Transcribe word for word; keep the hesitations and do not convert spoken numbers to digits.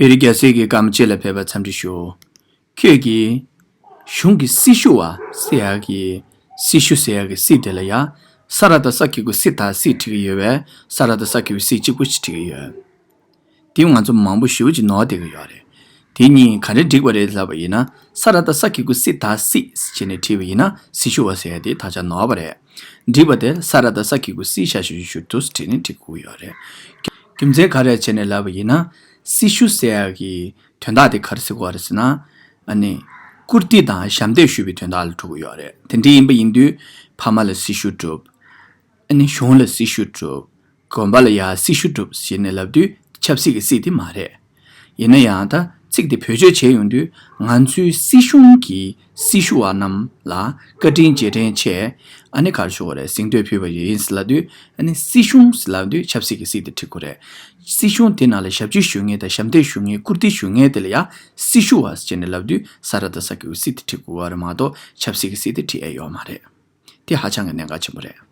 བེ་རི་རྒྱལ་སྲས་ཀྱི་བཀའ་མ་ཆེ་ལ་ཕེབས་པར་འཚམས་འདྲི་ཞུ། ཁྱོད་ཀྱིས་གཞུང་གི་སྲི་ཞུ་བ་ཟེར་ཡག་གི་སྲི་ཞུ་ཟེར་ཡག་གི་སྲི་དེ་ལ་ཡ། ས་ར་བཏགས་ས་གི་གུ་སྲི་ད་སྲི་བྲིས་ཀྱི་ཡོད་པས། ས་ར་བཏགས་ས་གི་གུ་སྲི་གཅིག་པུ་ཞིག་བྲིས་ཀྱི་ཡོད། དེ་ང་ཚོ་མང་པོ་ཞེ་པོ་ཅིག་ནོར་བསྡད་ཀྱི་ཡོད་རེད། དེ་གཉིས་ག་རེ་འགྲིག་པ་རེད་ལབ་པ་ཡིན་ན། ས་ར་བཏགས་ས་གི་གུ་སྲི་ད་སྲི་བྱས་ནས་བྲིས་པ་ཡིན་ན། སྲི་ཞུ་བ་ཟེར་ཡ་དེ་དག་ཆ་ནོར་བ་རེད། འགྲིག་པ་དེ་ས་ར་བཏགས་ས་གི་གུ་སྲི་ཞ་ཞུ་ཞུ་དུ་བྲིས་ནས་འགྲིག་གི་ཡོད་རེད། རྒྱུ་མཚན་ག་རེ་བྱས་ནས་ལབ་པ་ཡིན་ན། སྲི་ཞུ་ཟེར་ཡ་གི་དོན་དག་དེ་ག་རེ་ཟེར་གྱི་ཡོད་རེད་ཟེར་ན། ཨ་ནི། བཀུར་སྟི་དང་ཞབས་འདེགས་ཞུ་བའི་དོན་དག་ལ་འགྲོ་གི་ཡོད་རེད། དེ་འདྲ་ཡིན་པ་ཡིན་དུས། ཕ་མ་ལ་སྲི་ཞུ་སྒྲུབ། ཨ་ནི་གཞུང་ལ་སྲི་ཞུ་སྒྲུབ། དགོན་པ་ལ་ཡ་སྲི་ཞུ་སྒྲུབ་ཟེར་ནས་ལབ་དུས་ཆབ་སྲིད་ཀྱི་སྲིད་དེ་མ་རེད། ཡིན་ན་ཡང་ད་ཚིག་དེ་བེད་སྤྱོད་བྱས་ཡོང་དུས། ང་ཚོའི་སྲིད་གཞུང་གི་སྲི་ཞུ་བ་རྣམས་ལ་བཀའ་དྲིན་རྗེས་དྲན་ཆེད། ཨ་ནི་ག་རེ་ཞུ་དགོས་རེད། གཟེངས་བསྟོད་ཕུལ་བ་ཡིན་ཟེར་ལབ་དུས། ཨ་ནི་སྲིད་གཞུང་ཟེར་ལབ་དུས་ཆབ་སྲིད་ཀྱི་སྲིད་དེ་འབྲི་དགོས་རེད། སྲིད་གཞུང་དེ་ནང་ལ་ཞབས་ཕྱི་ཞུ་མཁན་དང་ཞབས་འདེགས་ཞུ་མཁན། བཀུར་སྟི་ཞུ་མཁན་དེ་ལ་ཡ་སྲི་ཞུ་བ་ཟེར་ནས་ལབ་དུས། ས་ར་བཏགས་ས་གི་གུ་སྲི་དེ་འབྲི་དགོས་པ་རེད་མ་གཏོགས། ཆབ་སྲིད་ཀྱི་སྲིད་དེ་འབྲི་ཨེ་ཡོད་མ་རེད། དེ་ཧ་ཅང་གི་གནད་འགག་ཆེན་པོ་རེད།